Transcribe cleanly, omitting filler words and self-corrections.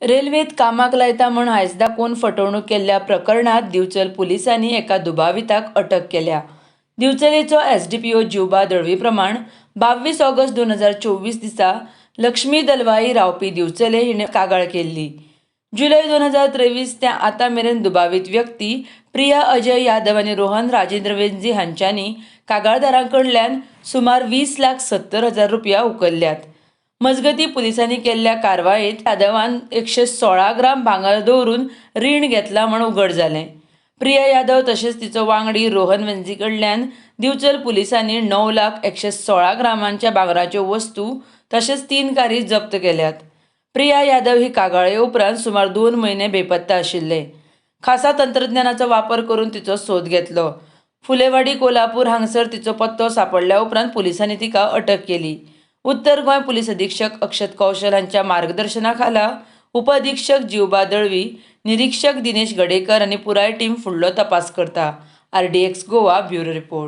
रेल्वेंत कामाक लायता म्हूण हांयस दाखोवन फटवणूक केल्ल्या प्रकरणांत दिवचल पुलिसांनी एका दुबाविताक अटक केल्या. दिवचलेचो एसडीपीओ जिवबा दळवी प्रमाण 22 ऑगस्ट 2024 दिसा लक्ष्मी दलवाई रावपी दिवचले हिणें कागाळ केल्ली. जुलय 2023 ते आतां मेरेन दुबावीत व्यक्ती प्रिया अजय यादव आनी रोहन राजेंद्र वेंजी हांच्यांनी कागाळदारां कडल्यान सुमार 20,70,000 रुपया उखल्ल्यात. मजगतीं, पुलिसांनी केल्ल्या कारवायेंत यादवान 116 ग्राम भांगर दवरून रीण घेतलां म्हूण उघड जालें. प्रिया यादव तशेंच तिचो वांगडी रोहन वेंजी कडल्यान दिवचल पुलिसांनी 9 लाख 116 ग्रामांच्या भांगराच्यो वस्तू तशेंच 3 कारी जप्त केल्यात. प्रिया यादव ही कागाळे उपरांत सुमार 2 म्हयने बेपत्ता आशिल्ले. खासा तंत्रज्ञानाचो वापर करून तिचो सोद घेतलो. फुलेवाडी कोल्हापूर हांगसर तिचो पत्तो सांपडल्या उपरांत पुलिसांनी तिका अटक केली. उत्तर गोंय पुलीस अधीक्षक अक्षत कौशल हांच्या मार्गदर्शना खाला उपअधीक्षक जिवबा दळवी, निरीक्षक दिनेश गडेकर आनी पुराय टीम फुडलो तपास करता. RDX Goa, bureau report.